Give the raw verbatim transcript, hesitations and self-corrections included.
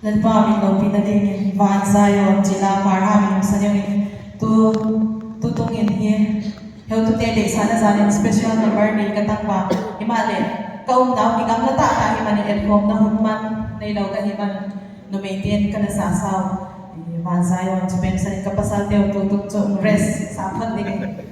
Lalpa min lopina dingin van Zion chi la par ha min sa dingin, tu, tu tung in hi, heutute deihsakna zan in special number nei ka tang a, himaleh ka umnau kigamla tah tah hi man in, etkhawmna hun man neilo ka hi man, numeite'n ka na sa sau, van Zion chu pensan in ka pasalteu tu tung chu rest sa phot ding.